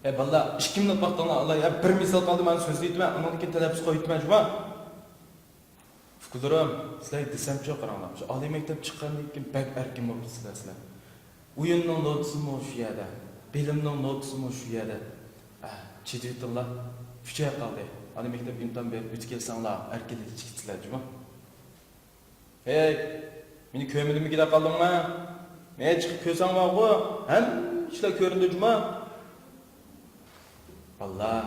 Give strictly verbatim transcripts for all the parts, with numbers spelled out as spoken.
ئەي بالىلار، ئىككى مىنۇت ۋاقتىڭلارنى ئالاي. ھە، بىر مىسال قالدى، مانا سۆزلىۋېتىمەن، ئاندىن كېيىن تەلەپپۇز قويۇۋېتىمەن جۇما. ئۇكىلىرىم، سىلەرگە دېسەمچۇ، قاراڭلار، شۇ ئالىي مەكتەپ چىققاندىن كېيىن بەك ئەركىن بولۇپسىلەر سىلەر. ئويۇننىڭ نوتىسىمۇ شۇ يەردە، بىلىمنىڭ نوتىسىمۇ شۇ يەردە. ئە، چىدىۋېتىڭلار، ئۈچ ئاي قالدى. ئالىي مەكتەپ ئىمتىھان بېرىپ ئۆتۈپ كەلسەڭلار، ئەركىنلىككە چىقىپسىلەر جۇما. ھەي، مېنى كۆرمىدىمىكىن دەپ قالدىڭمۇ؟ مەن چىقىپ كۆرسەڭ بارغۇ، ھەممە ئىشلار كۆرۈنىدۇ جۇما. بالىلار،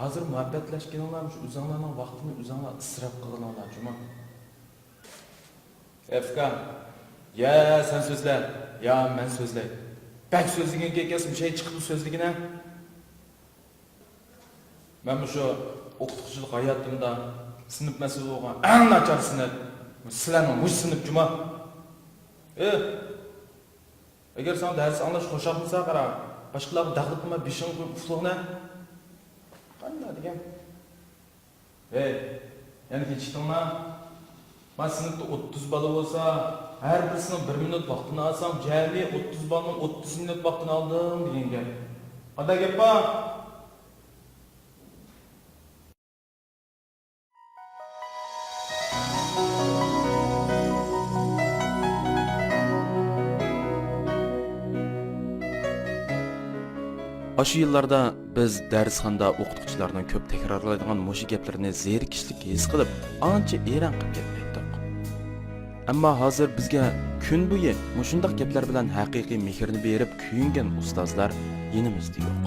ھازىر مۇھەببەتلەشكىنىڭلار مۇشۇ ئۆزۈڭلارنىڭ ۋاقتىنى ئۆزۈڭلار ئىسراپ قىلغىنىڭلار جۇما. ئەفكا، يا سەن سۆزلە، يا مەن سۆزلەي. بەك سۆزلىگەن كەلسە مۇشەي چىقىپلا سۆزلىگىنە. مەن مۇشۇ ئوقۇتقۇچىلىق ھاياتىمدا سىنىپ مەسئۇلى بولغان ئەڭ ناچار سىنىپ، سىلەرنىڭ مۇشۇ سىنىپ جۇما. ئېھ، ئەگەر ساڭا دەرس ئاڭلاش خۇشالمىسا قارا، باشقىلارغا داغلىق قىلما، بېشىڭغا قويۇپ ئۇفلىغىنە. قانداق دېگەن؟ ھەي، يەنە كېچىكتىڭما؟ ما سىنىپتا ئوتتۇز بالا بولسا، ھەر بىرسىنىڭ بىر مىنۇت ۋاقتىنى ئالساڭ، جەمئىي ئوتتۇز بالىنىڭ ئوتتۇز مىنۇت ۋاقتىنى ئالدىڭ دېگەن گەپ. قانداق گەپ بار؟ ئاشۇ يىللاردا بىز دەرسخانىدا ئوقۇتقۇچىلارنىڭ كۆپ تەكرارلايدىغان مۇشۇ گەپلىرىنى زېرىكىشلىك ھېس قىلىپ، ئانچە ئېرەن قىلىپ كەتمەيتتۇق. ئەمما ھازىر بىزگە كۈن بويى مۇشۇنداق گەپلەر بىلەن ھەقىقىي مېھرىنى بېرىپ كۆيۈنگەن ئۇستازلار يېنىمىزدا يوق.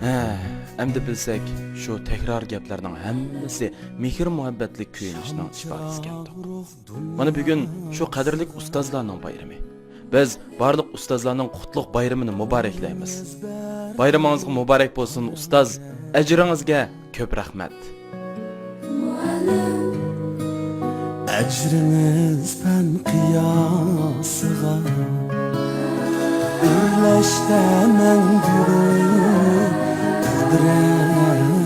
ھە، ئەمدى بىلسەك، شۇ تەكرار گەپلەرنىڭ ھەممىسى مېھىر-مۇھەببەتلىك كۆيۈنۈشنىڭ ئىپادىسىكەندۇق. مانا بۈگۈن شۇ قەدىرلىك ئۇستازلارنىڭ بايرىمى. بىز بارلىق ئۇستازلارنىڭ قۇتلۇق بايرىمىنى مۇبارەكلەيمىز. بايرىمىڭىزغا مۇبارەك بولسۇن، ئۇستاز! ئەجرىڭىزگە كۆپ رەھمەت. ئەجرىڭىز پەن قىياسىغا ئۆرلەشتە مەڭگۈلۈك قۇدرەت.